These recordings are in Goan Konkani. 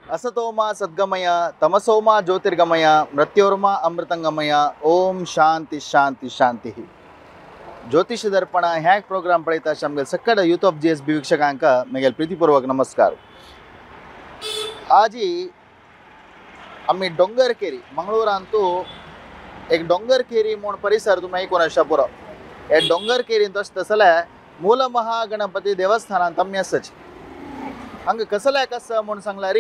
असतोमा सद्गमय तमसोमा ज्योतिर्गमय मृत्योर्मा अमृतंगमय ओम शांति शांति शांति। ज्योतिष दर्पण ह್ಯಾಕ್ प्रोग्राम पळयता आमगे सक्कड यूथ ऑफ GSB वीक्षकांक मेगेल प्रीतिपूर्वक नमस्कार। आजी आमी डोंगरकेरी मंगळूरांतू एक डोंगरकेरी म्हूण परिसर तुमी आयकून आसता पुरो। हे डोंगरकेरींत वचता जाल्यार मूल महागणपती देवस्थानांत आमी आसाची। हांगा कसल्या कस म्हूण सांगल्यार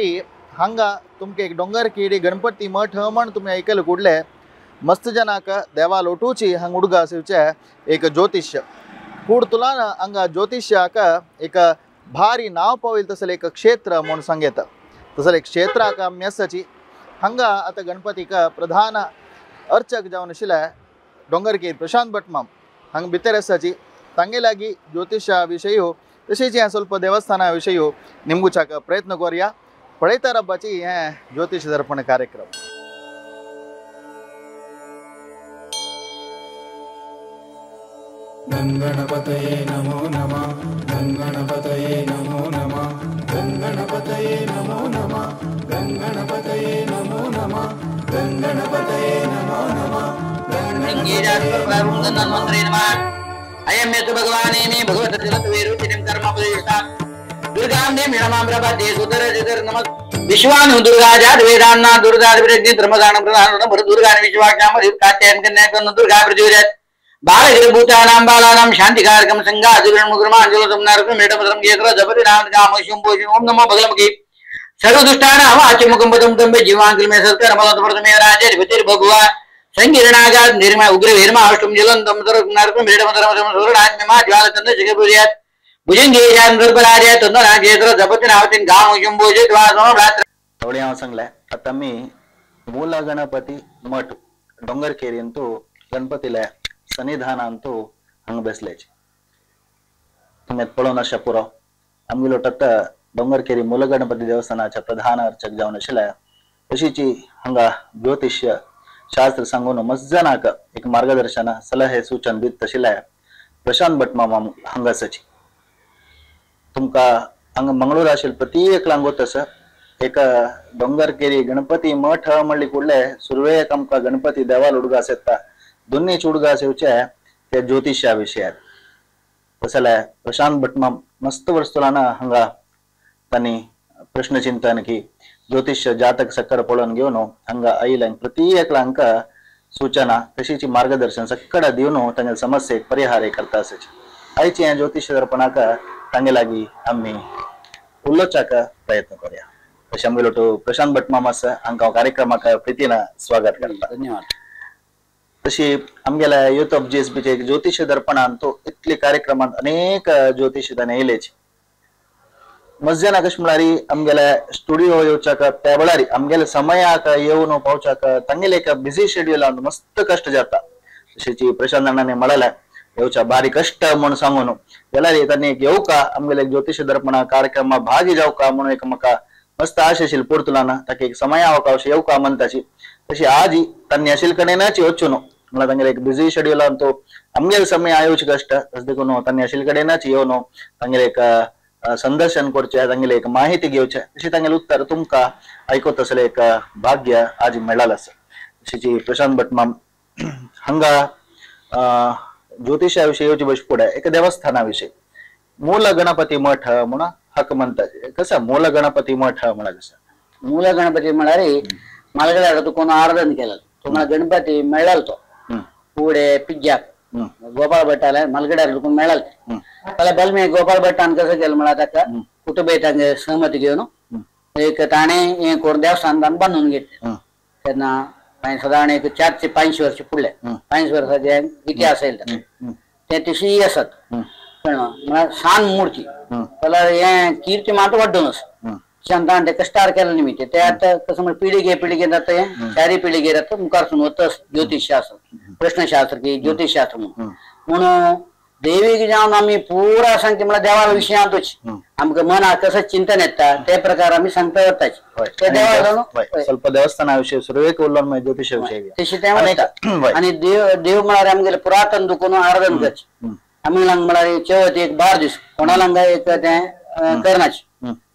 हांगा तुमकां एक डोंगरकेरी गणपती मठ म्हण तुमी आयकले कुडले मस्त जनाक देवा लोटूची हांगा उडगास येवचे एक ज्योतिष्य कूड तुलान हांगा ज्योतिष्याक एक भारी नांव पावयल तसलें एक क्षेत्र म्हूण सांगता। तसलें एक क्षेत्राक आमी आसाची। हांगा आतां गणपतीक प्रधान अर्चक जावन आशिल्ले डोंगरकेरी प्रशांत भटमाम हांगा भितर आसाची। तांगे लागीं ज्योतिषा विशय तशेंच हें ಸ್ವಲ್ಪ देवस्थाना विशय निमगुचाक प्रयत्न करुया। पळयता रब्बाची हें ज्योतिष दर्पण कार्यक्रम। गणपतये नमो नमः, गणपतये नमो नमः, गणपतये नमो नमः, गणपतये नमो नमः, गणपतये नमो नमः। अयम मे भगवाने मे भगवत जलतवेरुचिनं कर्म उपदेष्टा दुर्गां ने मिणमां प्रपद्ये सुतर जितर नमः विश्वानु दुर्गा जात वेदान्ना दुर्गा विरज्ञ धर्मदानं प्रधानं भर दुर्गा विश्वाज्ञाम कात्यायन कन्या कन्न दुर्गा प्रचोदयात् बालगिरिभूतानां बालानां शान्तिकारकं संगादिगुणमुग्रमाञ्जलतं नारकं मेढमद्रं येत्र जपति नाम कामशुं भोजि ओम नमो भगलमुखी सर्वदुष्टानां वाचमुखं पदं तम्बे जीवाङ्गिलमे सत्कर्मलतप्रथमे राजर्भुतिर्भगवा संकीर्णागाद निर्मा उग्रवीर्मा अष्टम जलंतम नरकम मेढमद्रम सुरणात्मा ज्वालचंद्र शिखपुर्यात् भुजंगेशान गर्भराजे तंदराजेत्र जपति नावतीन गामशुं भोजि द्वासम रात्र। थोडे हांव सांगलें आतां आमी मूल गणपती मठ डोंगरकेरींतू गणपतीले सन्निधानांतू हांगा बसल्याचे तुमी पळोवन आसा पुरो। आमगेलो आतां डोंगरकेरी मूल गणपती देवस्थानाच्या प्रधान अर्चक जावन आशिल्ले तशीच हांगा ज्योतिष्य शास्त्र सांगून मस्त जनाक एक मार्गदर्शन सलहे सूचन दीत आशिल्ले प्रशांत भटमाम हांगा आसाची। तुमकां हांगा मंगळूर आशिल्ले प्रति एकल्यांक वता आसा एक डोंगरकेरी गणपती मठ म्हणली कुडले सुरवेक आमकां गणपती देवाल उडगास येता दोन्ही उडगास येवचे ते ज्योतिषा विशयात। तसले प्रशांत भटमाम मस्त वर्सुलाना हांगा तांणी प्रश्नचिंतन की ज्योतिष जातक सक्कर पळोवन घेवन हांगा आयिल्ल्यांक प्रति एकल्यांक सूचना तशीच मार्गदर्शन सक्कड दिवन तांगे समस्येक परिहार करता आसाचे। आयचे हें ज्योतिष दर्पणाक तांगे लागीं आमी उलोवच्याक प्रयत्न करुया। तशें आमगेलो प्रशांत भटमाम आसा हांकां कार्यक्रमाक प्रितीन स्वागत करता। धन्यवाद। तशी आमगेल्या यूथ ऑफ GSBचे एक ज्योतिष दर्पणान तो इतले कार्यक्रमांत अनेक ज्योतिष ताणें येयलेच। मज्जान कशें म्हळ्यार आमगेल्या स्टुडियो येवच्याक त्या वेळार आमगेल्या समयाक येवन पावच्याक तांगेले एक बिजी शेड्युलान मस्त कश्ट जाता। तशेंच प्रशांत अण्णांनी म्हळें येवच्या बारीक कश्ट म्हूण सांगून जाल्यार तांणी एक येवका आमगेले ज्योतिष दर्पणा कार्यक्रमा भागी जावका म्हणून एक म्हाका मस्त आशा आशिल्ली पोर्तुलान ताका एक समयावकाश येवका म्हणटाची। तशी आज तांणी आशिल्ले कडेनच वचून म्हळ्यार तांगेले एक बिजी शेड्युलान तो आमगेले समय येवचे कश्ट तशें देखून तांणी आशिल्ले कडेनच येवन तांगेले एक संदर्शन करचें तांगेले एक माहिती घेवचें तशी तांगेले उत्तर तुमकां आयकत असलें एक भाग्य आज मेळ्ळां आसा। तशीच प्रशांत भटमाम हांगा ज्योतिषा विशयी येवचे बस फुडें एका देवस्थाना विशयी मूल गणपती मठ म्हणून हाका म्हणटा कसं मूल गणपती मठ म्हळ्यार कसं? मूल गणपती म्हळ्यार मालगड्यार तुका आराधन केलं तुम्हाला गणपती मेळाल तो पुढे पिज्जाक गोपाळ भट्टाला मलगड्यार तुका मेळाल त्याला बलमे गोपाळ भट्टान कसं केलं म्हळ्यार ताका कुटुंब सहमती घेवन एक ताणें हें करून देवस्थान ताणें बांदून घेतलें तेन्ना सादारण एक 4 ते 5 वर्ष फुडले 5 वर्साचे इतिहास येयला ते तशी आसात म्हळ्यार सान मूर्ती त्याला हें कीर्ती मात वाड्डून आसा शांतान ते कश्टार केलें निमित्त ते आतां कसं म्हळ्यार पिळगे पिळगे जाता हें चारी पिळगे जाता मुखारसून वता ज्योतिषशास्त्र प्रश्नशास्त्र की ज्योतिषशास्त्र म्हणून म्हणून देवीक जावन आमी पुरा सांगता म्हळ्यार देवा विशयांतूच आमकां मनाक कसं चिंतन येता ते प्रकार आमी सांगता वताच ते देवा ಸ್ವಲ್ಪ देवस्थाना विशयी सुरवेक उलोवन ज्योतिषा विशयी तशें तें वता। आनी देव देव म्हळ्यार आमगेले पुरातन दुखून आराधन करचें आमी म्हळ्यार चवथ एक बार दीस कोणाक एक तें करनाच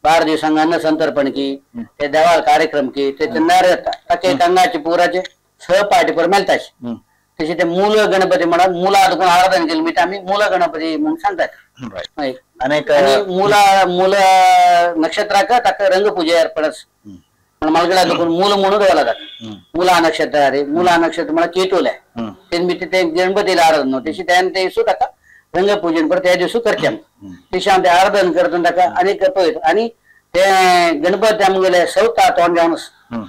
12 दिवसांक अन्न संतर्पण की ते देवाल कार्यक्रम की ते नार येता ताका एक अंगाचे पुराचे सहपाठी पर मेळटाचे. तशी ते मूल गणपती म्हणा मुला कोण आराधन केली मी आम्ही मूल गणपती म्हणून सांगतात. आणि मुला मूल नक्षत्राक ताका रंगपूजा अर्पण मलगडा दुखून मूल म्हणून दवरला जाता. मुला नक्षत्र अरे मुला नक्षत्र म्हणा केतूल आहे ते मी ते गणपतीला आराधन तशी त्यान ते दिवसू ताका रंगपूजन पर त्या दिवसू करचे तशी आम ते आराधन करता ताका अनेक आणि ते गणपती आमगेले सवता तोंड जावन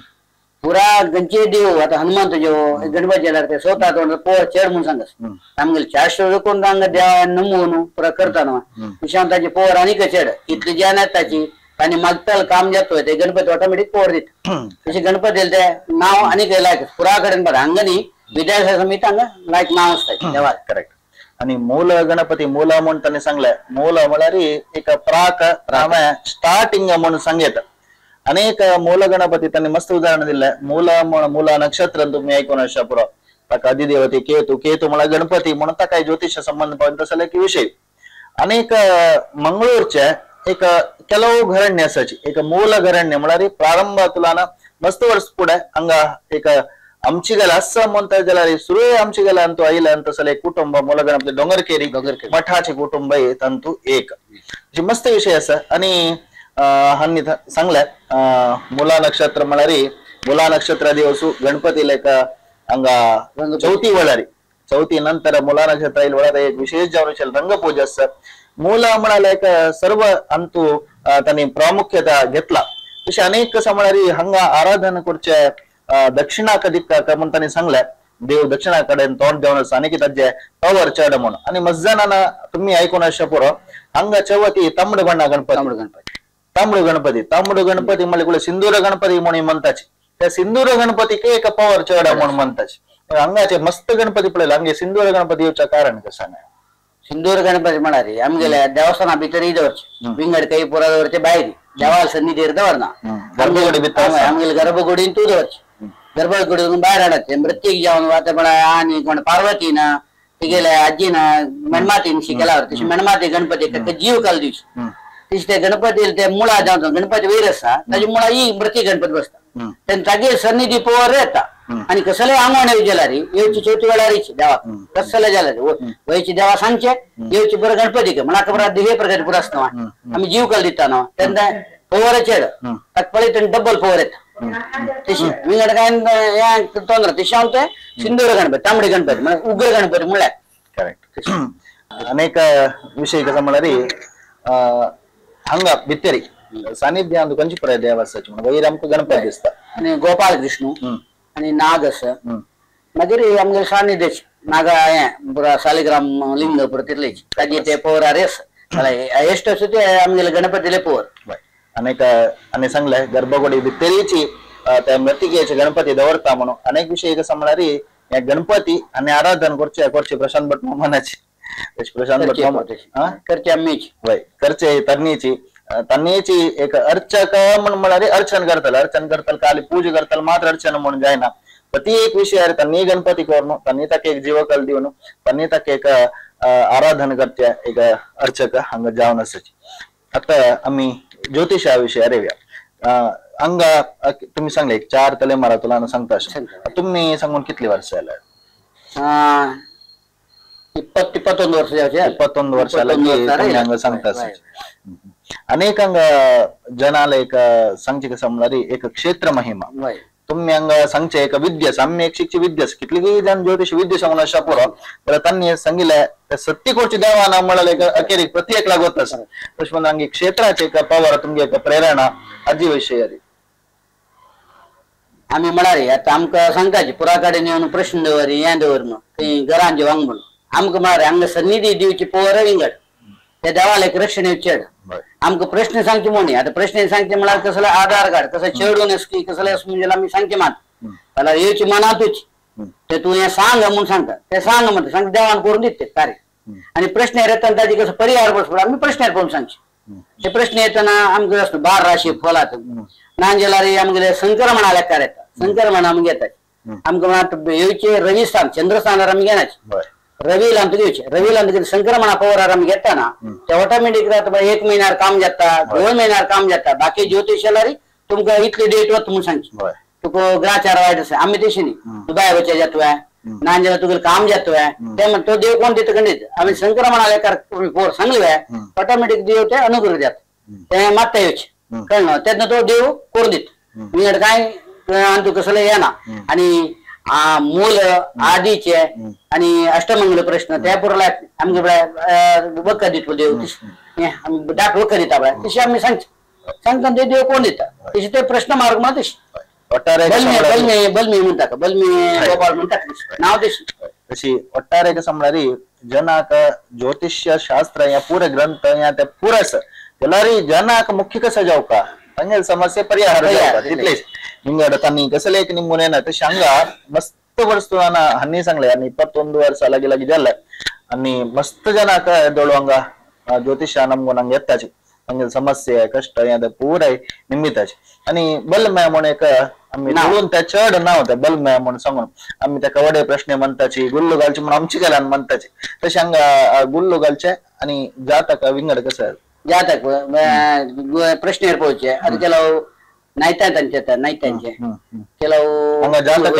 पुरा गंचे देव आता हनुमंत देव गणपती जाल्यार ते स्वतः तोंड पोर चेड म्हणून सांगस आमगेले 400 कोण हांगा देवा नमून पुरा करता न्हू तशें ताची पोर आनी चेड इतली ज्ञान येता ताची आनी मागताल काम जातो ते गणपती ऑटोमॅटीक पोर दिता. तशें गणपती ते नाव आनी लायक पुरा कडेन बरें हांगा न्ही विद्यार्थी समित हांगा लायक नाव आसता देवाक. करेक्ट. आणि मूल गणपती मूल म्हणून ताणें सांगलें मूल म्हळ्यार एक प्राक रामा स्टार्टिंग म्हणून सांगयता. अनेक मूल गणपती त्यांनी मस्त उदाहरण दिले. मूल मूल नक्षत्र तुम्ही ऐकून अशा पुरो ताका अधिदेवते केतू केतू म्हळ्यार गणपती म्हणून ताका ज्योतिष संबंध पावन तसले एक विषय. अनेक मंगळूरचे एक ಕೆಲವು घरण्य आसाची एक मूल घरण्य म्हळ्यार प्रारंभातुलान मस्त वर्स फुडें हांगा एक आमची गेला आसा म्हणटा जाल्यार सुरू आमची गेला अंतू आयले अंत तसले कुटुंब मूल गणपती डोंगरकेरी मठाचे कुटुंब तांतू एक मस्त विषय आसा. आणि हांनी सांगले मुला नक्षत्र म्हळ्यार मुला नक्षत्र दिवसू गणपती लेक हांगा चवथी वेळारी चवथी नंतर मुला नक्षत्र येईल वेळार एक विशेष जावन रंगपूजा आसा. मूला म्हळ्यार एक सर्व अंतू तांणी प्रामुख्यता घेतला. तशें अनेक कसा म्हळ्यार हांगा आराधना करचे दक्षिणाक दिक्काक म्हूण तांणी सांगले देव दक्षिणा कडेन तोंड देवन आसा आनी ताजे पवर चड म्हणून. आनी मज्जाना तुमी आयकून आसचे पुरो हांगा चवथी तांबड बण्णा गणपती तांबडो गणपती तांबडो गणपती म्हळ्यार सिंदूर गणपती म्हणून म्हणताची त्या सिंदूर गणपतीक एक पवर चड म्हणून म्हणताची. हांगाचे मस्त गणपती पळयले हांगे सिंदूर गणपती येवच्या कारण कसं ना सिंदूर गणपती म्हळ्यार आमगेले देवस्थाना भितर दवरचे विंगड काही पुरा दवरचे भायर देवाल सन्निधीर दवरना गर्भगुडी भितर आमगेले गर्भगुडीन तूं दवरचे गर्भगुडीन भायर हाडचे मृत्तीक जावन आतां म्हळ्यार आनी कोण पार्वतीना तिगेले आजीना मेणमातीन शिकल्यावर तशी मेणमाती गणपती जीव काल दिवची तशी ते गणपती ते मुळा जावन गणपती वयर आसा ताजी मुळा ही मृती गणपती बसता तेन्ना तागेर सन्निधी पोवर येता आणि कसले आंगवण जाल्यार येवची चवथी वेळार देवाक कसले जाल्यार वयची देवा सांगचे येवची बरं गणपती म्हणा खबर हे प्रकार पुरा आसता आमी जीव कल दिता न्हू तेन्ना पोवर चेड ताका पळयत डबल पोवर येता तशी विंगड काय तोंड तशें हांव ते सिंदूर गणपती तांबडे गणपती म्हळ्यार उग्र गणपती म्हळ्यार. करेक्ट. अनेक विषय कसं म्हळ्यार हांगा भितरी सानिध्य खंयची पुराय देवासाची म्हणून वयर आमकां गणपती दिसता आनी गोपाल कृष्ण आनी नाग आसा मागीर आमगेले सानिध्याचे नागा हें पुरा सालिग्राम लिंग पुरा तितलेच ताजे ते पोवर आसा एश्ट आसा ते आमगेले गणपतीले पोवर. अनेक आनी सांगले गर्भगुडी भितरीची त्या मृत्तिकेचे गणपती दवरता म्हणून अनेक विषय कसं म्हळ्यार हे गणपती आनी आराधन करचे करचे प्रशांत भट मामाची प्रशांत भट मामा करचे आमीची वय करचे तरणीची तन्नीची एक अर्चक म्हण म्हळ्यार अर्चन करतले अर्चन करतले खाली पूजा करतले मात्र अर्चन म्हणून जायना पण ती एक विषय आहे तन्नी गणपती करून तन्नी ताका एक जीवकल दिवन तन्नी ताका एक आराधन करचे एक अर्चक हांगा जावन आसाची. आता आमी ज्योतिषा विषय अरेव्या हांगा तुम्ही सांगले एक 4 तलेमारा तुला सांगता तुम्ही सांगून कितली वर्ष जाले? 21 वर्ष 21 वर्ष हांगा सांगता. अनेकांग जनाला एक सांगचे कसं म्हळ्यार एक क्षेत्र महिमा तुम्ही हांगा सांगचे एक विद्या आम्ही एक शिकची विद्या कितली जण ज्योतिष विद्या सांगून अशा पुरो तर त्यांनी सांगितले सत्य कोटची देवाना म्हळ्यार एक अखेरीक प्रत्येक लागत आसा तशें म्हणून हांगे क्षेत्राचे एक पवर तुमगे एक प्रेरणा हाजी विशय. आमी म्हळ्यार आतां आमकां सांगताची पुरा कडेन येवन प्रश्न दवर हें दवर म्हणून थंय घरान जेवंक म्हणून आमकां म्हळ्यार हांगा सन्निधी दिवची पवर विंगड त्या देवाला एक रक्षण चेड आमकां प्रश्न सांगचे म्हणून आतां प्रश्न सांगचे म्हळ्यार कसले आधार कार्ड कसं चेडून की कसले म्हणजे आमी सांगचे मात जाल्यार येवची मनातूच ते तूं हें सांग म्हणून सांगता ते सांग म्हणटा सांग देवान करून दित ते कार्य आणि प्रश्न येतना ताजे कसं परिहार बसलो आमी प्रश्न करून सांगचे ते प्रश्न येतना आमकां आसता 12 राशी फलात ना जाल्यार आमगेले संक्रमण आल्यार येता संक्रमण आमी घेतात आमकां म्हणा येवचे रवी स्थान चंद्रस्थानार आमी घेनाचे रवील अंत घेवचे रवील अंत संक्रमणा पवर आमी घेताना ते ऑटोमॅटिक एक महिन्यार काम जाता 2 महिन्यार काम जाता. बाकी ज्योतिषाला तुमकां इतली डेट वता म्हणून सांगची तुका ग्राचार वायट आसा आमी तशी न्ही दुबाय वचे जातोय ना जाल्यार तुगेलें काम जातोय ते म्हण तो देव कोण दिता खंडीत आमी संक्रमणा लेखार पोर सांगले ऑटोमॅटिक देव ते अनुग्रह जाता ते मात्ता येवचे कळ्ळें तेन्ना तो देव करून दिता विंगड काय आनी कसले येना. आणि मूल आदीचे आणि अष्टमंगल प्रश्न त्या पुरला आमगे वखद दितलो देव दाट वखद दिता पळय तशी आमी सांगता ते देव कोण दिता तशी ते प्रश्न मार्ग म्हणा तशी बलमे बलमे म्हणटा बलमे गोपाळ म्हणटा नाव तशी तशी ಒಟ್ಟಾರೆ कसं जनाक ज्योतिष्य शास्त्र या पुरे ग्रंथ या ते पुरेस ಎಲ್ಲಾರಿ ಜನಾक मुख्य कसं जावका तांगेले समस्ये परिहार जावका तितलेच विंगड तांणी कसले एक निमून तशें हांगा मस्त वर्स हन्नी सांगले आनी 21 वर्स लागीं लागीं जाले आनी मस्त जनाक येदोळो हांगा ज्योतिष नमून हांगा येताची तांगेले समस्ये कश्ट हे ते पुराय निमिताची. आनी बलमय म्हूण एक आमी धरून ते चड नांव ते बलमय म्हूण सांगून आमी तेका वडे प्रश्न म्हणटाची गुल्लू घालची म्हूण आमची गेल्यान म्हणटाची तशें हांगा गुल्लू घालचे आनी जातक विंगड कसं जातक प्रश्न पळोवचे आता ಕೆಲವು नायतांचे येतात नायतांचे ಕೆಲವು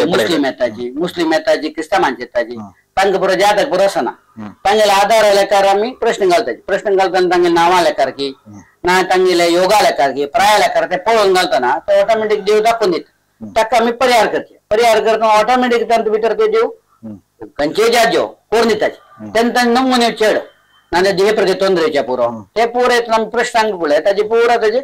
मुस्लिम येताची मुस्लिम येताची क्रिस्तावांचे येताची तांकां पुरो जातक पुरो आसना तांगेले आधार लेखार आमी प्रश्न घालताची प्रश्न घालतना तांगेले नांवां लेखार की ना तांगेले योगा लेखार की प्राय लेखार ते पळोवन घालतना ते ऑटोमॅटिक देव दाखोवन दिता ताका आमी परिहार करचे परिहार करतना ऑटोमॅटिक तांचे भितर ते देव खंयचेय जात जेव करून दिताचे तेन्ना तांचे नमुने चड ना देह प्रती तोंदरेच्या पुरो ते पुरो आमी प्रश्न सांगता पळय ताजे पुरो ताजे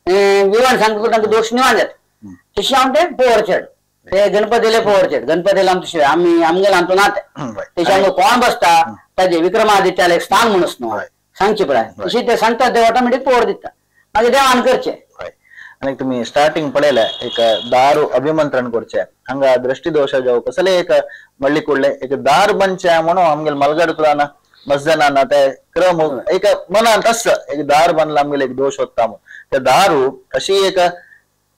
विवरण सांगता तांकां दोश निवान जाता तशें हांव ते पोवर चड ते गणपतीले पोवर चड गणपतीले आमचो शिवाय आमी आमगेले आमचो नातें तशें आमकां कोण बसता ताजे विक्रमादित्याले एक स्थान म्हणून न्हू सांगचे पळय तशें ते सांगता ते ऑटोमॅटीक पोवर दिता मागीर देवान करचे. आनी तुमी स्टार्टिंग पळयलें एक दारू अभिमंत्रण करचें हांगा दृष्टी दोश जावं कसले एक मळ्ळी कुडले एक दार बनचें म्हणून आमगेले मलगड तुला मस्त जणांना ते क्रम एक मनांत आसता एक दार बांदला आमगेले एक दोश होता म्हणून ते दारू अशी एक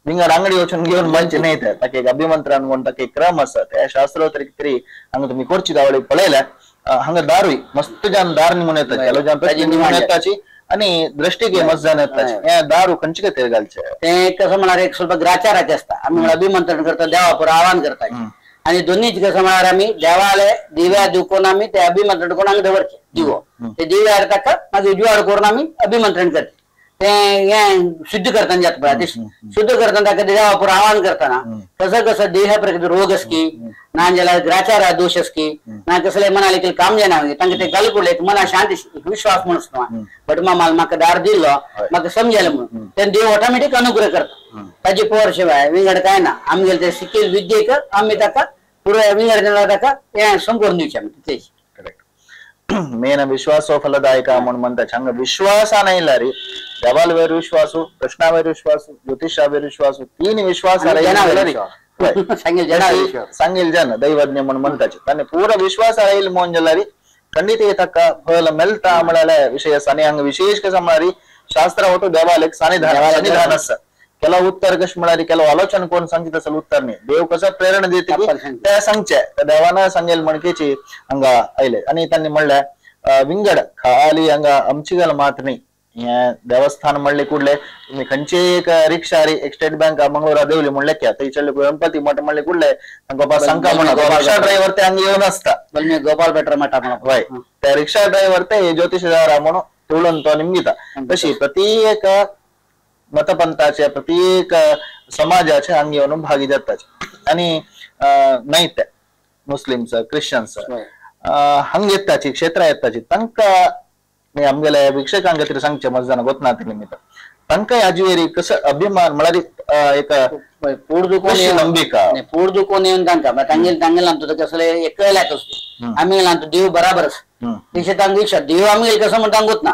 विंगड आंगडी वचून घेवन बांदचे न्ही ते ताका एक अभिमंत्रण म्हूण ताका एक क्रम आसा ते शास्त्र तरी हांगा तुमी करची दावळी पळयल्या हांगा दारूय मस्त जन दार निमून येता ಕೆಲವು जन प्रश्न निमून येताची आणि दृष्टीक मस्त जन येताची हे दारू खंयचे खातीर घालचे ते कसं म्हळ्यार एक ಸ್ವಲ್ಪ ग्राचाराचे आसता आमी अभिमंत्रण करता देवा पुरो आव्हान करता आणि दोन्हीच कसं म्हळ्यार आमी देवाले दिव्या दुखोवन आमी ते अभिमंत्रण करून हांगा दवरचे दिवो ते दिव्यार ताका मागीर उजवाड करून आमी अभिमंत्रण करचे ते हें शुद्ध करतना जाता पळय ते शुद्ध करतना ताका देवा पुरो आव्हान करतना कसं कसं देहा प्रकृती रोग असकी ना जाल्यार ग्राचारा दोश असकी ना कसले मनाले की काम जायना तांकां ते घालू पडले मना शांती एक विश्वास म्हणून बट मामा म्हाका दार दिल्लो म्हाका समजलें म्हणून तेन्ना देव ऑटोमॅटीक अनुग्रह करता ताजे पोर शिवाय विंगड काय ना आमगेले ते शिकेल विद्येक आमी ताका पुरो विंगड ताका हें संपूर्ण दिवचें आमी तितलेंच. मेन विश्वासो फलदायक म्हणून म्हणतात हांगा विश्वासान येयला रे देवालवेर विश्वासू प्रश्नावेर विश्वासू ज्योतिषावेर विश्वासू तीन विश्वास सांगेल जन दैवज्ञ म्हणून म्हणताचे ताणे पुरो विश्वास राहील म्हणून जाल्यार खंडित ताका फल मेळटा म्हळ्यार विशय आसा. आनी हांगा विशेष कसं म्हळ्यार शास्त्र होतो देवाल एक सानिधान सानिधान आसा ಕೆಲವು उत्तर कशें म्हळ्यार ಕೆಲವು आलोचन कोण सांगित असेल उत्तर न्ही देव कसं प्रेरणा दिता की ते सांगचे देवान सांगेल म्हणकेची हांगा आयले. आनी तांणी म्हणलें विंगड खाली हांगा आमची गल मात न्ही हें देवस्थान म्हणले कुडले तुमी खंयचे एक रिक्षा एक स्टेट बँक मंगळूरा देवली म्हणले की थंयसरले गणपती मठ म्हणले कुडले तांकां सांगता म्हणून रिक्षा ड्रायव्हर ते हांगा येवन आसता गोपाल बेटर मठा म्हणून हय त्या रिक्षा ड्रायव्हर ते ज्योतिष म्हणून तुळून तो निमगिता. तशी प्रत्येक मतपंथाचे प्रत्येक समाजाचे हांगा येवन भागी जाताचे आनी नाही ते मुस्लिम्स क्रिश्चन्स हांगा येताची क्षेत्रां येताची तांकां आमगेले वीक्षकांक खातीर सांगचें मस्त जाणां गोतना निमित्त तांकां हाजेर कसो अभिमान म्हळ्यार एक नंबिका पूड दुखोवन येवन तांकां तांगेले तांगेले आमचो कसले एकल्याक असतो आमी आमचो देव बराबर तशें तांकां विचार देव आमी कसो म्हणटा गोतना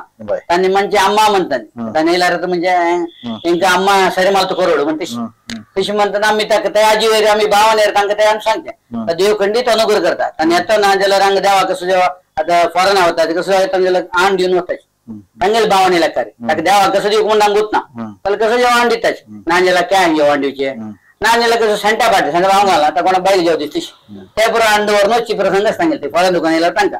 तांणी म्हणजे अम्मा म्हणटात तांणी येयल्यार म्हणजे तेंकां अम्मा सरे मालतो करोड म्हण तशी तशी म्हणटात आमी ताका त्या आजी आमी भावान तांकां ते आमी सांगते देव खंडीत अनुग्रह करता. आनी येता ना जाल्यार हांगा देवा कसो जेवा आतां फॉरेन वता कसो तांगेले आण दिवन वता तांगेले भावान येयल्या ताका देवा कसो दिवंक म्हणून गोतना ताका कसो जेवण दिताचे ना जाल्यार can जेवण दिवचें ना जाल्यार कसं सेंटा पाटी सेंटा हांव घालना आतां कोणा बायल जेवती तशी ते पुरो हाडून दवरन वचची प्रसंग सांगेल ते फळां दुकान येयल्यार तांकां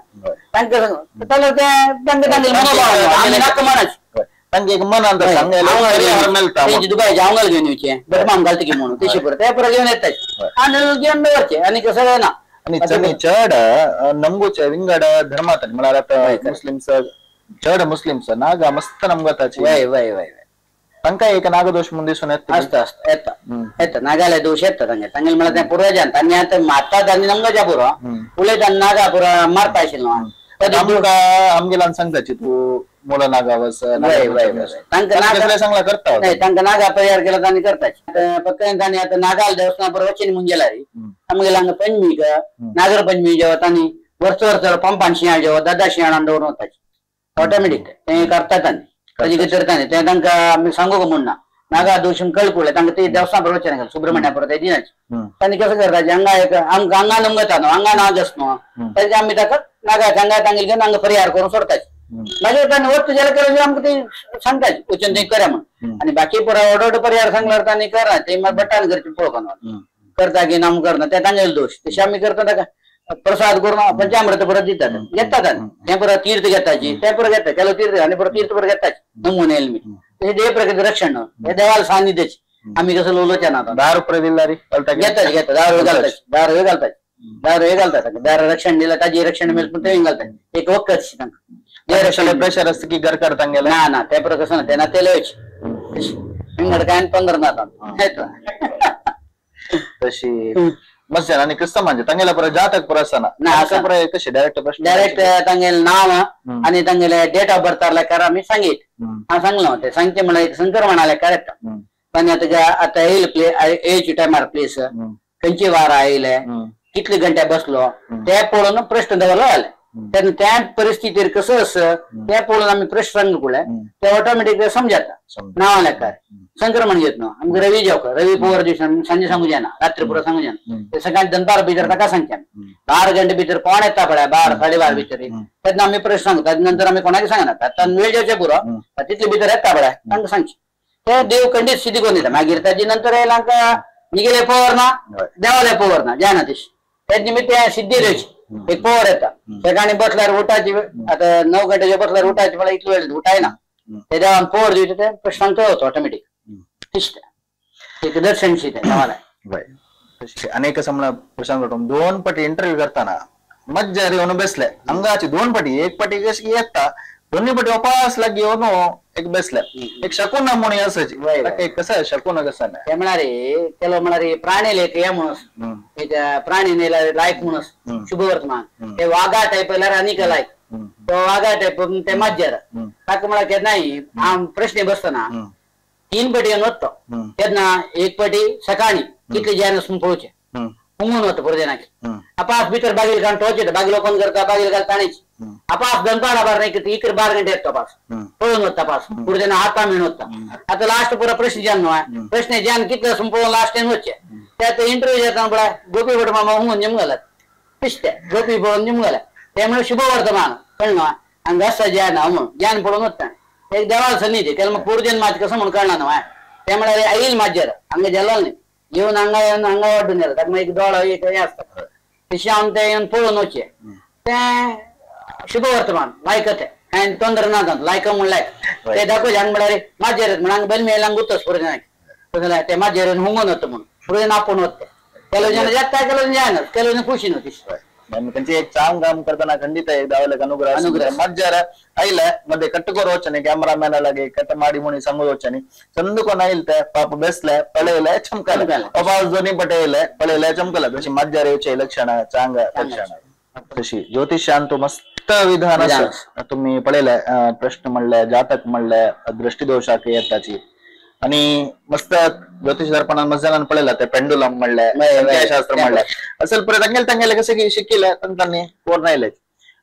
तांकां जाल्यार ते तांकां तांगेले मनोभाव आमी नाका म्हणाचे तांकां एक मनान सांगें दुबायचे हांव घेवन येवचें बरें घालता की म्हणून तशें पुरो ते पुरो घेवन येताचे आनी घेवन दवरचे आनी कसं ना. आणि चड नमगोचे विंगड धर्मात म्हळ्यार आता मुस्लिम्स चड मुस्लिम्स नागा मस्त नमगताची वय वय वय तांकां एक नागदोश म्हणून दिसून येता असता असता येता येता नागाले दोश येता तांगे तांगेले म्हळ्यार ते पुर्वजान तांणी आतां मारतात आनी नमगोच्या पुरो उलयता नागा पुरो मारता आशिल्लो. आमकां आमगेल्यान सांगताची तूं मुला नागा वस सांगला करता नाही तांकां नागा परिहार केला तांणी करताची फक्त तांणी आतां नागाल देवस्थान बरोबर वचीन म्हणून गेला आमगेले हांगा पंचमीक नागर पंचमी जेवा तांणी वर्स वर्स पंपान शिंयाळ जेवा दादा शिंयाळान दवरून वताची ऑटोमॅटीक ते करतात तांणी ताजी कितें तांणी ते तांकां आमी सांगू म्हूण ना नागा दोश कळकुळे तांकां ते देवस्थान बरोबर वचना सुब्रमण्या परत दिनाची तांणी कसं करताचे हांगा एक आमकां हांगा नमगता न्हू हांगा नाग आस न्हू ताजे आमी ताका नागाक हांगा तांगेले घेवन हांगा परिहार करून सोडताचे मागीर तांणी वस्त जाल्यार केल्यार आमकां ते सांगताचे वचून ते करा म्हणून. आनी बाकी पुरा ऑर्डर परिहार सांगल्यार तांणी करा ते मागीर बटान करचे पळोवपाक करता की नाम करना ते तांगेले दोश तशें आमी करता ताका प्रसाद करून पंचामृत परत दितात घेतात आनी ते परत तीर्थ घेताची ते परत घेतात केलो तीर्थ आनी परत तीर्थ परत घेताची नमुने येयले मी तशें देव प्रकृती रक्षण हे देवाला सान्निध्याची आमी कसं उलोवचे ना 10 रुपये दिला रे घेताची घेता 10 रुपये घालताची 10 रुपये घालताची 10 रुपये घालतात 10 रक्षण दिला ताजी रक्षण मेल पण ते घालतात एक वखद तांकां देव प्रेशर असतं की घर करता ना ना ते परत कसं ना ते ना ते लयचे विंगड काय 15 ना तशी मस्त आणि क्रिस्तांव म्हणजे तांगेला परत जातक परत आसना ना कशे डायरेक्ट प्रश्न डायरेक्ट तांगेले नाव आणि तांगेले डेट ऑफ बर्थ लेकार आमी सांगीत हांव सांगलो ते सांगचे म्हळ्यार एक संक्रमणा लेकार येता तांणी आतां आतां येयले प्ले येयचे टायमार प्लेस खंयचे वार आयले कितले घंटे बसलो ते पळोवन प्रश्न दवरलो जाले तेन्ना त्या परिस्थितीर कसं आसा ते पळोवन आमी प्रश्न सांगले ते ऑटोमॅटीक समजाता नांवा लेकार संक्रमण घेत न्हू आमकां रवी जेवकर रवी पोवर दिवस सांजे सांगू जायना रात्री पुरो सांगू जायना ते सकाळी दनपार भितर ताका सांगचे आमी 12 घंटे भितर कोण येता पळय 12 साडे 12 भितर तेन्ना आमी प्रश्न सांगता ताजे नंतर आमी कोणाक सांगना आतां वेळ जेवचे पुरो तितले भितर येता पळय तांकां सांगचे ते देव खंडीत सिद्धी करून दिता. मागीर ताजे नंतर येयला आमकां निगेले पवर ना देवाले पवर ना जायना तशी तेज निमित्त सिद्धी दिवची एक पवर येता सकाळी बसल्यार उठाची आतां 9 घंटे बसल्यार उठायचे म्हळ्यार इतलो वेळ उठायना ते देवान पवर दिवचे ते प्रश्न होतो ऑटोमॅटीक एक दर्शन देवाला. अनेक समजा प्रशांत 2 पटी इंटरव्ह्यू करताना मज्जा येवन बसले अंगाची 2 पटी एक पटी कशी येता दोन्ही पटी वापस लागी येवन एक बसले एक शकून म्हणून असायची कसं शकून कसं ते म्हणारे केलो म्हणारे प्राणी लेख हे म्हणून एक प्राणी लायक म्हणून शुभवर्तमान ते वाघा टायप अनिक लायक तो वाघा टायप ते मज्जा ताका म्हळ्यार केन्नाय प्रश्न बसतना 3 पटी येवन वता तेन्ना 1 पटी सकाळी कितले जायना पळोवचें हुंगून वता पुरो अपास भितर बागील घालून टोच बागील ओपन करता बागील घाल ताणेच अपास दनपार बार नाही इकडे 12 घंटे येतो पास पळून वता पास पुढे तेन्ना हाता मेळून वता. आतां लास्ट पुरो प्रश्न जान न्हू प्रश्न जान कितले आसून पळोवन लास्ट टायम वचचे ते इंटरव्यू जाता पळय गोपी भट मामा हुंगून निम घालात पिश्ते गोपी पळोवन निम घालात ते म्हणून शुभवर्तमान कळ्ळें न्हू हांगा आसा ज्ञान हांव म्हणून ज्ञान पळोवन वता एक देवाल सन्निधी केलं मग पूर्जन माझ कसं म्हणून कळणार ना ते म्हळ्यार येईल माझ्यार हांगा जेलो न्ही येवन हांगा येवन हांगा वाडून गेलो ताका एक दोळो एक हें आसता तशें हांव तें येवन पळोवन वचचें तें शुभवर्तमान लायक तें हांवें तोंदर ना जावन लायक म्हूण लायक ते दाखोवचें हांगा म्हळ्यार माजेर म्हण हांगा बल मेळ्ळें हांगा उरतस पुर्जनाक तसलें ते माजेर हुंगून वता म्हणून पुर्जन आपोवन वता ಕೆಲವು ಜನ ಜಾತ ಕೆಲವು ಜನ ಜಾಯನ ಕೆಲವು ಜನ ಖುಷಿ न्हू. त्यांची एक चांग काम करताना खंडित एक दावले अनुग्रह अनुग्रह मज्जर आयले मध्ये कट्टकोर वचने कॅमेरामॅन लागे कट माडी म्हणून सांगू वचने चंदकोन आयले पाप बेसले पळयले चमकले अपास दोन्ही पटयले पळयले चमकले तशी मज्जर येवचे लक्षण चांग लक्षण तशी ज्योतिषांतु मस्त विधान आसा. तुम्ही पळयले प्रश्न म्हणले जातक म्हणले दृष्टिदोषाक येताची आणि मस्त ज्योतिष दर्पणान मस्त जाणांनी पळयला ते पेंडुलम म्हणले संख्याशास्त्र म्हणले असेल परत तांगेले तांगेले कसे की शिकिले तांकांनी कोण आयले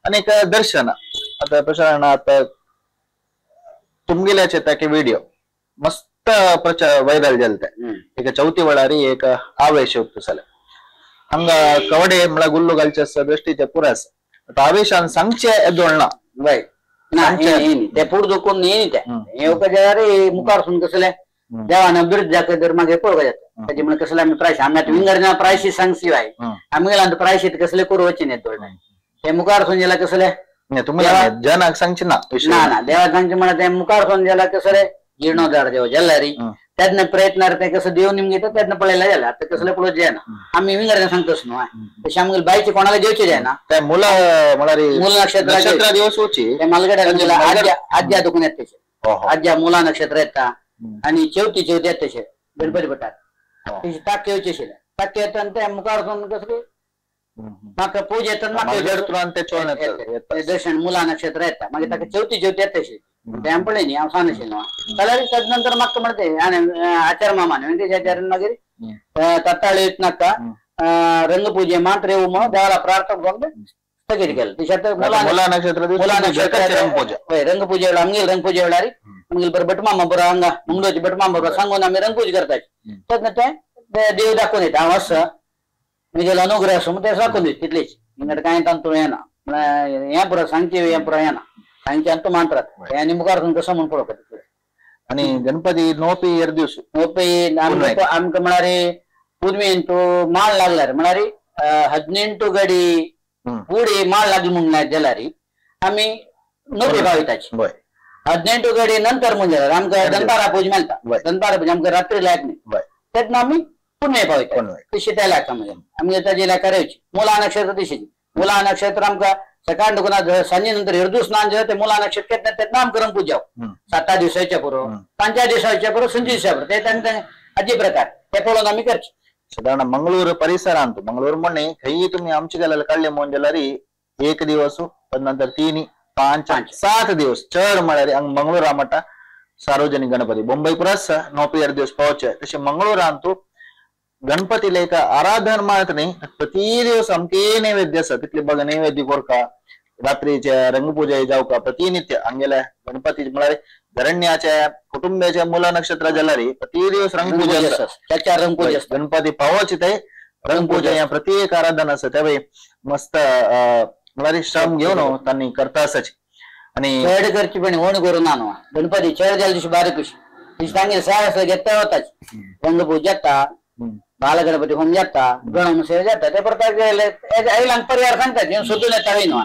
आणि एक दर्शन आता प्रचारण आता तुमगेल्याचे ताके व्हिडिओ मस्त प्रचार व्हायरल जाले एक चौथी वेळारी एक आवेश होतो जाले हांगा कवडे म्हळ्यार गुल्लू घालचे आसा दृष्टीचे पुराय आसा आता आवेशान सांगचे येदोळना वय ना ते पुढ दुखून न्ही ते येवपाचे मुखार सून कसले देवान अभिवृद्धी दाखय तर मागीर पळोवपाक जाता. ताजे म्हणून कसले आमी प्रायशी आमी आतां विंगड प्रायशी सांग शिवाय आमी गेला प्रायशीत कसले करू वचे न्ही थोडे ते मुखार सून गेला कसले जनाक सांगचे ना ना ना देवा सांगचे म्हणा ते मुखार सून गेला कसले जीर्णोद्धार देव जाल्यारी त्यातनं प्रयत्न ते कसं देव निम घेतात त्यातनं पळायला जायला आता कसलं पळत जायना आम्ही विंगड सांगतोच न्हू. तशें आमगेले बायचे कोणाला जेवचे जायना त्या मुला मूल नक्षत्र दिवस ते मालगड्या आद्या दुखून येत तशे आद्या मुला नक्षत्र येता आणि चेवती चेवती येत तशे गणपती भटात तशी ताक येवचे आशिल्ले ताक येता आनी ते मुखार वचून कसले म्हाका पूजा येता दर्शन मुला नक्षत्र येता मागीर ताका चवथी चवथी येता तशी ते आमी पळय न्ही हांव सांग आशिल्लो जाल्यार तद नंतर म्हाका म्हणते आनी आचार मामान वेंकटेश आचार्यान मागीर तत्ताळी नाका रंगपूजे मात्र येऊ म्हणून देवाला प्रार्थना करून स्थगित केलं. तशें मुला नक्षत्र मुला नक्षत्र रंगपूजे वेळार आमगेले रंगपूजे वेळार आमगेले बरें भटमामा बरो हांगा मुंगलोचे भटमामा बरो सांगून आमी रंगपूजा करतात. तेन्ना ते देव दाखोवन येता हांव आसा म्हगेलो अनुग्रह आसूं ते दाखोवन दिता तितलेच विंगड कांय तांतूं येना म्हळ्यार हें पुरो सांगचें हें पुरो येना सांगचें आनी तूं मानतात आनी मुखार कसो म्हूण पळोवपाक. आणि गणपती नोपी एर दिवस नोपी आमकां म्हळ्यार पुनवेन तो माळ लागल्यार म्हळ्यार 18 गडी पुढे माळ लागली म्हणून जाल्यार आमी नोपी पावयताची 18 गडी नंतर म्हूण जाल्यार आमकां दनपारा पूज मेळटा दनपारा पूज आमकां रात्री लायक न्ही तेन्ना आमी पुनवे पावयता तशी त्या लेखा म्हणजे आमगे ताजी लेखा रेवची मुला नक्षत्र तशीच मुला नक्षत्र आमकां सकाळ दुकानात सांजे नंतर हेरदू स्नान जे ते मुला नक्षत्र घेतलं तेन्ना आमकां रंगपूजा 7 दिवसाच्या पुरो 5 दिवसाच्या पुरो 5 दिवसा पुरो ते तांकां अजी प्रकार ते पळोवन आमी करचे. साधारण मंगळूर परिसरांत मंगळूर ಮೊನ್ನೆ ಕೈ तुम्ही आमचे काडले म्हणून जाल्यार एक दिवस नंतर 3 5 7 दिवस चड म्हळ्यार हांगा मंगळूरा म्हणटा सार्वजनिक गणपती बॉम्बे पुरस नोपी 2 दिवस पावचे तशें मंगळूरांत गणपती लेख आराधन मात न्ही प्रति दिवस आमके नैवेद्य आसा तितले बघ नैवेद्य कोरका रात्रीचे रंगपूजा जावका प्रतिनित्य हांगेले गणपती म्हळ्यार धरण्याच्या कुटुंबाच्या मुला नक्षत्र जाल्यार प्रति दिवस रंगपूजा आसा रंगपूजा गणपती पावोचे ते रंगपूजा ह्या प्रत्येक आराधन आसा त्या मस्त म्हळ्यार श्रम घेवन तांणी करता आसाची. आणि चड करची पण ओण करून ना न्हू गणपती चड जाल्या दिवशी बारीक कशी तांगेले सार आसले घेता वताच रंगपूजा जाता बालगणपती होम जाता गणम सेवा जाता ते परत आयलांक पर्याय सांगतात सोदून येता न्हू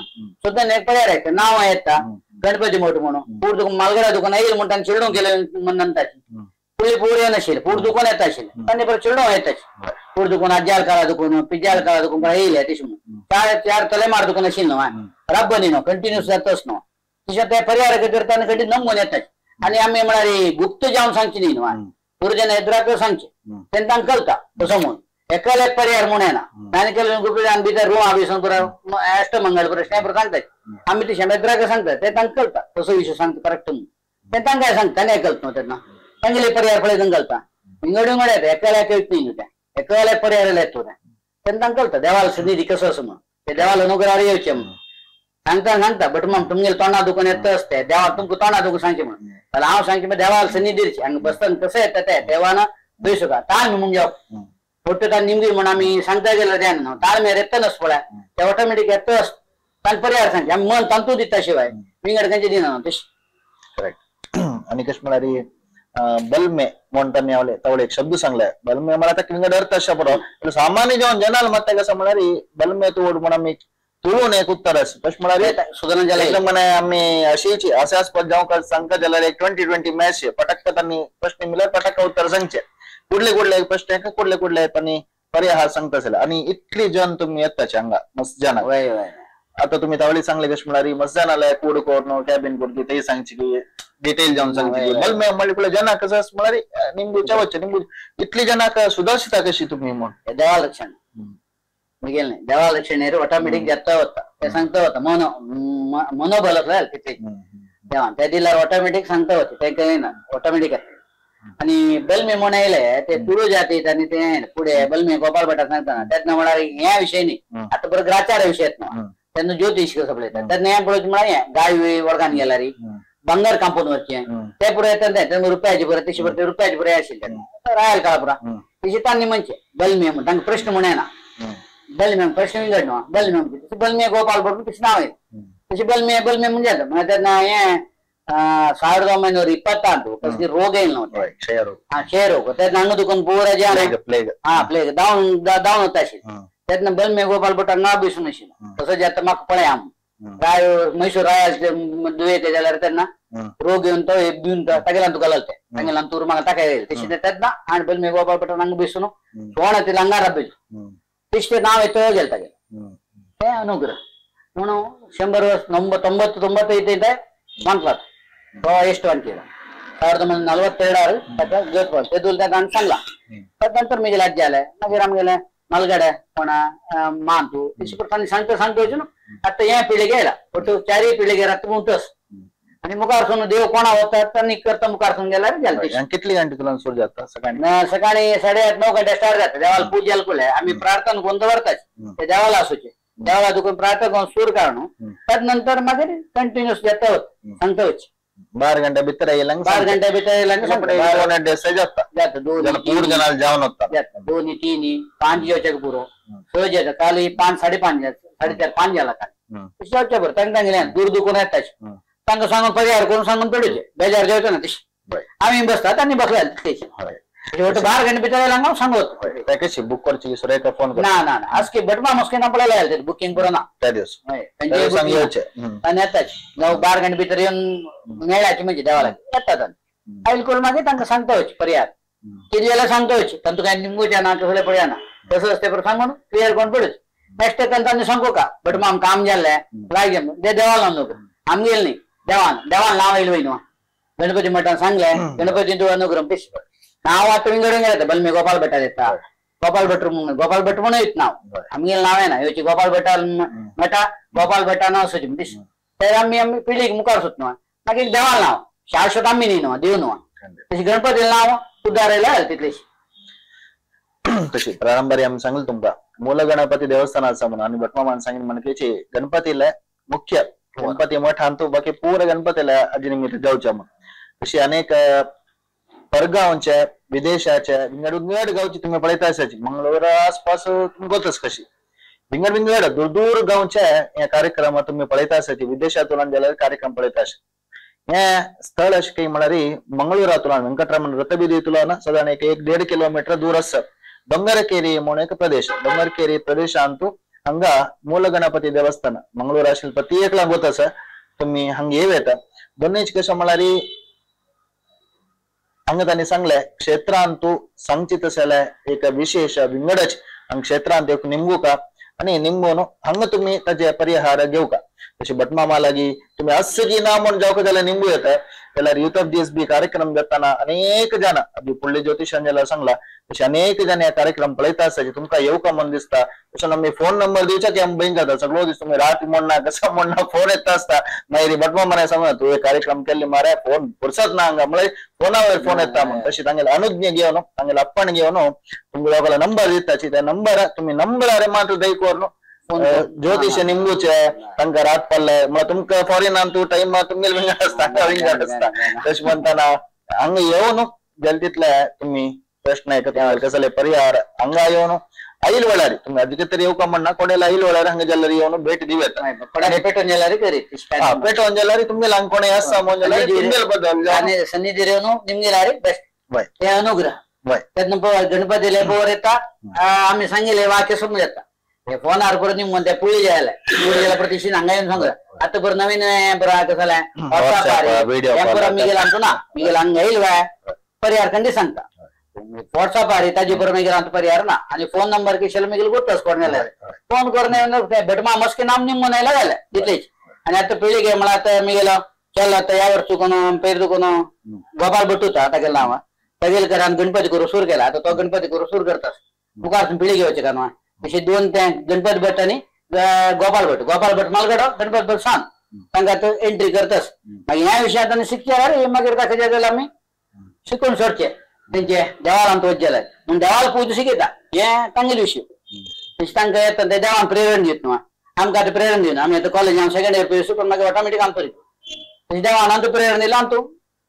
सोदून एक पर्याय येता नांवां येता गणपती मोठ म्हणून पूर दुकान मालगडा दुकान येईल म्हणून तांणी चिडूंक गेले म्हणून पुढे पूर येनाशिल्ले पूर दुकान येता आशिल्लें तांणी परत चिडूंक येताच पूर दुकान आज्याल काळा दुकान पिज्याल काळा दुकान परत येयले तशें म्हणून 4 तलेमार दुकान आशिल्लें न्हू राब्बनी न्हू कंटिन्यूस जाताच न्हू तशें ते पर्याय खातीर तांणी कंटिन्यू नमून येताच. आनी आमी म्हळ्यार गुप्त जावन सांगचे न्ही न्हू गुरुजन एद्राक सांगचे तेन्ना तांकां कळटा तसो म्हणून एकल एक पर्याय म्हणून येना आनी केलं गुप्त भितर रुआ बिसून पुरो अष्टमंगल प्रश्न पुरो सांगतात आमी ते शेमेद्राक सांगतात ते तांकां कळटा तसो विशय सांगता करेक्ट म्हणून ते तांकां सांगता तांकां कळटा न्हू तेन्ना तांगेले पर्याय पळय तांकां कळटा विंगड विंगड येता एकल एक येत न्ही तें एकल एक पर्याय येता तें तेन्ना तांकां कळटा देवाल सन्निधी कसो आसा म्हणून ते देवाल अनुग्रहार येवचें म्हणून सांगता सांगता बट मग तुमगेले तोंडा दुखून येता असते देवा तुमकां तोंडा दुखून सांगचें म्हणून जाल्यार हांव सांगचें देवाल सन्निधीरची हांगा बसतना कसं येता ते देवान बेसुका ताळ म्हणून जावप मोठे ताण निमगी म्हणून आमी सांगता गेल्यार जायना न्हू ताळ मेर येतनाच पळय ते ऑटोमॅटीक येतच तांकां पर्याय सांगचे आमी मन तांतू दिता शिवाय विंगड खंयचे दिना न्हू तशें. करेक्ट. आणि कशें म्हळ्यार बलमे म्हणटा आवले तवळे एक शब्द सांगले बलमे म्हळ्यार ताका विंगड अर्थ आसता पुरो सामान्य जेवण जनाल मत कसं म्हळ्यार बलमे तोड म्हणून आमी तुळून एक उत्तर आसा तशें म्हळ्यार सुदारणा जाल्या एकदम म्हणे आमी अशीच हास्यास्पद जावंक सांगता जाल्यार एक 20-20 मॅच पटक्क तांणी प्रश्न मिळाल्यार पटक्क उत्तर सांगचे कुडले कुडले प्रश्न कुडले कुडले तांणी पर्याय सांगता आसले. आणि इतली जन तुम्ही येताचे हांगा मस्जानाक आता तुम्ही तावळी सांगले कशें म्हळ्यार मस्जानाले कूड कोर्ण कॅबिन कोरकी तेय सांगची की डिटेल जावन सांगची बलमे म्हणल्यार जनाक कसं म्हळ्यार निंबू चवचे निंबू इतली जनाक सुदर्शिता कशी तुम्ही म्हण देवा लक्षण मुगेल नाही देवा लक्षण ऑटोमॅटिक जाता होता ते सांगता होता मनोबल असं तिथे देवान ते दिल्यार ऑटोमॅटिक सांगता होते ते काही ना ऑटोमॅटिक. आणि बलमे म्हण येयले ते तुळू जातीत आणि ते पुढे बलमे गोपाल भटाक सांगताना तेन्ना म्हळ्यार ह्या विशय न्ही आतां परत ग्राचारा विशय येत ना तेन्ना ज्योतिश कसं पळयता तेन्ना हें पळोवचें म्हळ्यार गाय वर्गान गेल्यार बंगार कांपून वचचें ते पुरो येता तेन्ना रुपयाचे पुरो तशें परत रुपयाचे पुरो आशिल्ले रायल काळा पुरा तशें तांणी म्हणचें बलमे म्हण तांकां प्रश्न म्हण येना बलमे प्रश्न विंगड न्हू बलमे तशें बलमे गोपाल भट तशें नांव येता तशें बलमे बलमे म्हणजे जाता म्हळ्यार तेन्ना हें 1926 ಕಸ್ಗಿ ರೋಗ ಇಲ್ಲ ಕ್ಷಯ ರೋಗ ಕ್ಷಯ ರೋಗ तेन्ना हांगा दुकान पुरा जे प्लेग हा प्लेग धांवन धांवन वता आशिल्लें तेन्ना बलमे गोपाल भट हांगा बसून आशिल्लो तसो जे आतां म्हाका पळय आम राय मैसूर राय दुयेंत जाल्यार तेन्ना रोग येवन तो दिवन तागेल्यान तुका घालते तागेल्यान तूर म्हाका ताका येयले तशें तेन्ना आनी बलमे गोपाल भट हांगा बसून कोण तिला हांगा राबयलो तशें नांव येतो गेले तागेलें ते अनुग्रह म्हणून 100 ವರ್ಷ 99 ಮಂತ್ಲಾತ್ ಎಷ್ಟು ಅಂತೀರ 1942 जोतपाल ते दुल ताका सांगला तदनंतर मी गेले आजी आले मागीर आमगेले मलगडे कोणा मांतू तशें करून सांगता सांगता वचून आतां हे पिळगे येयला ಒಟ್ಟು चारय पिळगे रात उंटस आणि मुखार सून देव कोणा वता तांणी करता मुखार सून गेल्यार गेले. कितली घंटे तुला सुरू जाता सकाळी? सकाळी 8:30 9 घंटे स्टार्ट जाता. देवाला पूजा कुले आम्ही प्रार्थना करून दवरताच ते देवाला असूचे देवाला दुकान प्रार्थना करून सूर काढून तदनंतर मागीर कंटिन्युअस जाता सांगता वच 12 घंटे भितर येयला 12 घंटे भितर येयला जाता 2 जणां जावन वता 2 3 5 जेवच्याक पुरो 6 जाता. काल 5 5:30 जाता 4:30 5 जाला काल जेवच्या बरं तांकां तांगेलें दूर दुखून येताच तांकां सांगून परिहार करून सांगून पडचे बेजार जेवचो ना तशें आमी बसतात आनी बसल्या तशें ಒಟ್ಟು 12 ಗಂಟೆ भितर येयला हांव सांगत कशी बुक करची सुरेखा फोन ना ना ना आजकी भटमा मस्के ना पळयला येता बुकिंग करून ना त्या दिवस आनी येताच 12 गंटे भितर येवन मेळाची म्हणजे देवाला येतात आयल करून मागीर तांकां सांगता वच परिहार कितें जाल्यार सांगता वच तांतूं कांय निमगूचें ना कसलें पळया ना तसं आसता पळय सांगून क्लियर करून पडूच नेक्स्ट तांणी सांगू का भटमा आमकां काम जाल्लें लायक ते देवाला नको आमगेल न्ही देवान देवान नांव येयलें वय न्हू गणपती मठान सांगलें गणपती तूं अनुग्रह पेश नाव आतां विंगड विंगड येता बलमे गोपाल भटार येता गोपाल भट म्हणून गोपाल भट म्हणून येत नाव आमगेलें नांव येना येवची गोपाल भटा मठा गोपाल भटा नांव सुची ते आमी आमी पिळीक मुखार सुत न्हू मागीर देवाल नांव शाश्वत आमी न्ही न्हू देव न्हू तशी गणपती नांव उद्धार येयला तितलेशी. तशी प्रारंभारी आमी सांगले तुमकां मूल गणपती देवस्थान आसा म्हणून आनी भटमामान सांगिन म्हणकेची गणपतीले मुख्य गणपती मठांतू बाकी पूरा गणपतीले आजी निमित्त जावचे म्हणून तशी अनेक परगावचे विदेशाचे विंगड विंगड गावची तुम्ही पळयता आसाची मंगळूर आसपास तुमकां कशी विंगड विंगड दूर दूर गावचे हे कार्यक्रम तुम्ही पळयता आसाची विदेशातून जाल्यार कार्यक्रम पळयता आसा. हे स्थळ अशें काही म्हळ्यार मंगळूरातून वेंकटरमण रथबीदीतून साधारण एक 1.5 किलोमीटर दूर आसा डोंगरकेरी म्हणून एक प्रदेश डोंगरकेरी प्रदेशांतू हांगा मूल गणपती देवस्थान मंगळूर आशिल्ले प्रत्येक गोत आसा तुम्ही हांगा येव येता. दोनूय कशें म्हळ्यार हांगा तांणी सांगले क्षेत्रांतू सांगची तशें एक विशेष विंगडच हांगा क्षेत्रांत एक निमगुका आनी निमगून हांगा तुमी ताजे परिहार घेवका. तशें भटमामा लागीं तुमी असकी ना म्हूण जावका जाल्यार निमगू येता जाल्यार युथ ऑफ दीस बी कार्यक्रम जाताना अनेक जाण फुडले ज्योतिशान जाल्यार सांगला तशें अनेक जाण हे कार्यक्रम पळयता आसता तुमकां येवका म्हूण दिसता तशें आमी फोन नंबर दिवच्या की आमी बेंक जाता सगळो दीस तुमी रात म्हणना कसो म्हणना फोन येता आसता मागीर भटमामा सांगना तूं हे कार्यक्रम केल्ले मारे फोन पुरसत ना हांगा म्हळ्यार फोनावयर फोन येता म्हूण. तशें तांगेले अनुज्ञ घेवन तांगेले अप्पण घेवन तुमकां लोकांना नंबर दिताची त्या नंबर तुमी नंबरार मात्र दय करून ज्योतिष निमगुचे तांकां रात पडले म्हळ्यार तुमकां फॉरेनान तूं टायम तुमगेले विंगड आसता विंगड आसता तशें म्हणटाना हांगा येवन जाल्यार तितले तुमी प्रश्न एक कसले परिहार हांगा येवन आयल वेळार तुमी अजिके तरी येवका म्हणना कोणेला आयल वेळार हांगा जाल्यार येवन भेट दिव येता पेटोवन जाल्यार करीत पेटोवन जाल्यार तुमगेले हांगा कोणें आसा म्हणून जाल्यार तुमगेले बदल सन्निधी येवन निमगेले बेस्ट हे अनुग्रह तेन्ना गणपतीले बोर येता आमी सांगिल्ले वाक्य समज येता हे फोनार परत निमगून ते पुळी जायला पुळी गेल्या परत हांगा येवन सांगता आतां बरं नवीन बरं कसं व्हॉट्सअपार हें बरं मिगेल आमचो ना मिगेल हांगा येयल वाय परिहार खंडी सांगता व्हॉट्सअपार ताजे बरं मिगेल आमचो परिहार ना आणि फोन नंबर किशेल मिगेल गोतच कोण जाल्यार फोन करून भटमा मस्के नाम निमगून आयला जालें तितलेच. आनी आतां पिळगे म्हळ्यार आतां मिगेल केला आतां ह्या वर्स चुकून पेर चुकून गोपाल भट होता तागेलें नांव तागेले घरान गणपती करूं सुरू केला आतां तो गणपती करूं सुरू करता मुखार पिळगे वचचे का अशे दोन ते गणपती भट आनी गोपाल भट गोपाल भट मालगडो गणपती भट सांग तांकां आतां एंट्री करतास मागीर ह्या विशयांत आनी शिकचे हे मागीर ताका जाल्यार आमी शिकून सोडचे तेंचे देवाल आमकां वचचे जाल्यार म्हूण देवाल पूज शिकयता हें तांगेले विशय तशें तांकां येता ते देवान प्रेरण दित न्हू आमकां आतां प्रेरण दिवन आमी आतां कॉलेज हांव सेकंड इयर पळय शिकून मागीर ऑटोमॅटीक आमकां तशें देवान आमकां प्रेरण दिलां आमकां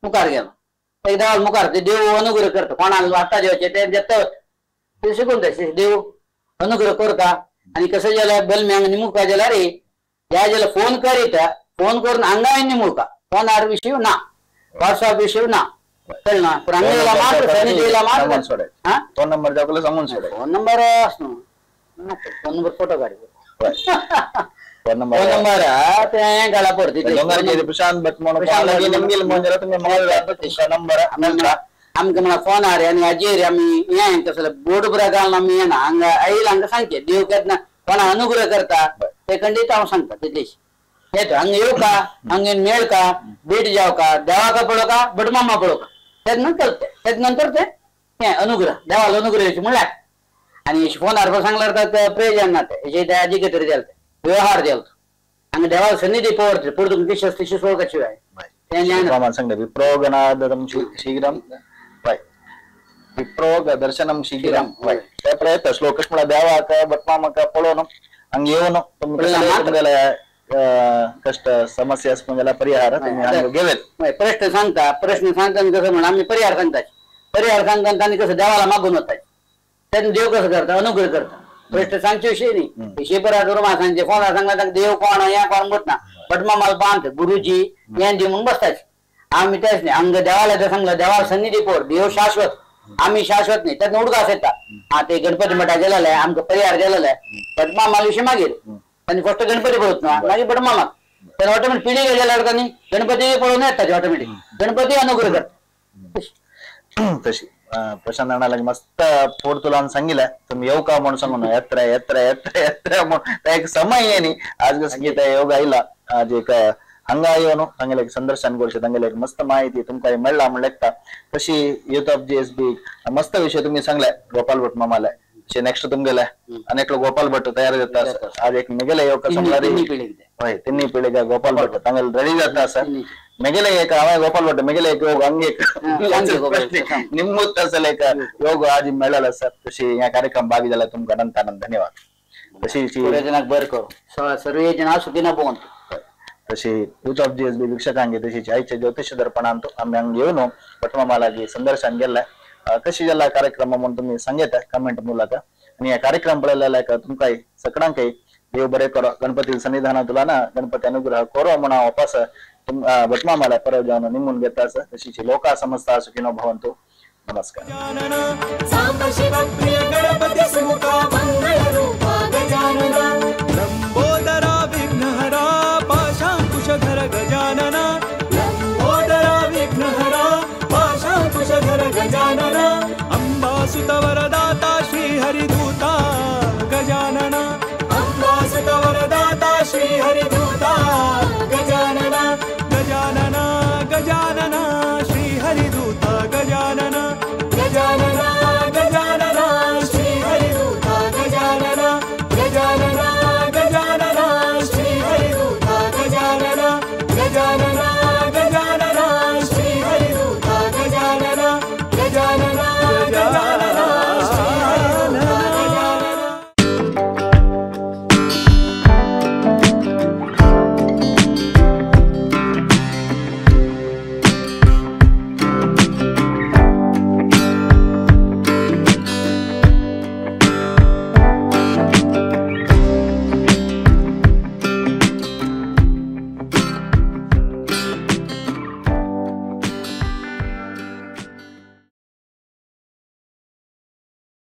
मुखार गेलो एक देवाल मुखार ते देव अनुग्रह करता कोणाक आतां जेवचे ते जेता ते शिकून तशें देव अनुग्रह करता. आनी कसं जाल्यार बलम्यांक निमुका जाल्यार ह्या जाल्यार फोन करीत फोन करून हांगा निमुका फोनार विशय ना, व्हॉट्सअप विशय ना, कळना. पूण हांगा मात्र सन्निधीला मात्र फोन नंबर जावं सांगून सोड. Phone number phone number photo काढ. फोन नंबर ते घाला पडते प्रशांत भट म्हणून नंबर आमकां म्हणा फोनार आनी हाजेर आमी हें कसले बोर्ड बरा घालून आमी येना हांगा आयला हांगा सांगचे देव केन्ना कोणा अनुग्रह करता ते खंडीत हांव सांगता तितलेशी. येतो हांगा येवका, हांगा येवन मेळका, भेट जावका, देवाका पळोवका, भटमामा पळोवका, तेन्ना चलते. तेज नंतर ते हें अनुग्रह देवालो अनुग्रह येवचे म्हणल्यार. आनी फोनार पण सांगल्यार तर प्रयोजन ना, ते ते आजी तरी जाल व्यवहार जाल हांगा देवाला सन्निधी पवरते पुढे तुमची शस्त्री सोळकाची आहे. सांगता विप्रोगणादम शीघ्रम विप्रोग दर्शनम शीघ्रम ते प्रयत्न श्लोक म्हळ्यार देवाक भटमामाक पळोवन हांगा येवन तुमकां कष्ट समस्या आसता जाल्यार परिहार तुमी हांगा घेवेत. प्रश्न सांगता, प्रश्न सांगता कसं म्हणून आमी परिहार सांगता, परिहार सांगता तांणी कसं देवाला मागून वता तेन्ना देव कसं करता अनुग्रह करता. प्रश्न सांगचे विषय न्ही, शेपरा मा सांगचे फोनार सांगला तांकां देव कोण हें कोण म्हणना, भटमामाला बांद गुरुजी हें दी म्हणून बसताचे. आमी तेच न्ही, हांगा देवाला जर सांगला देवाला सन्निधी पोर, देव शाश्वत, आम्ही शाश्वत नाही. त्यात उडगास येता हा ते गणपती मठा गेलेले आहे, आमकां परिहार गेलेले आहे, भटमामा विषय मागीर आनी फक्त गणपती पळोवत ना, मागीर भटमामा तर ऑटोमॅटिक पिढी गेल्यावर तांणी गणपती पळोवन येता ऑटोमॅटिक गणपती अनुग्रह करता. तशी प्रशांत अण्णा मस्त फोड तुला सांगितलं तुम्ही येऊ का म्हणून सांगू येत्रा येत्रा येत्रा येत्रा म्हणून एक समय ये न्ही. आज कसं की योग आयला आज एक हांगा येवन तांगेले एक संदर्शन करचें, तांगेले एक मस्त माहिती तुमकां मेळ्ळा म्हण लेखता. तशी युथ ऑफ जीएसबी मस्त विषय तुम्ही सांगले गोपाल भट मामाले. नेक्स्ट तुमगेले आनी एकलो गोपाल भट तयार जाता आज एक मेगेले योग हय तिन्ही पिळगे गोपाल भट तांगेले रेडी जाता आसा. मेगेले एक हांवें गोपाल भट मेगेले एक योग हांगे एक निम्मुत आसले एक योग आज मेळ्ळेलो आसा. तशी ह्या कार्यक्रम भागी जाला तुमकां अनंत अनंत धन्यवाद. तशी जनाक बरें करूं, सर्वे जना सुखिनः भवन्तु. तशी यूथ ऑफ जीएसबी वीक्षकांगे तशी आयचे ज्योतिष दर्पणांत आमी हांगा येवन भटमामालागी संदर्शन गेल्ले कशी जाला कार्यक्रम म्हणून तुम्ही सांगता कमेंट ಮೂಲಕ. आणि या कार्यक्रम पळयलेल्या तुमकां सगळ्यांकय देव बरे करो, गणपती सन्निधानातुला ना गणपती अनुग्रह करो म्हणून वापस भटमामाला परत जावन निमून घेता. तशीची लोका समस्ता सुखिनो भवन्तु. नमस्कार.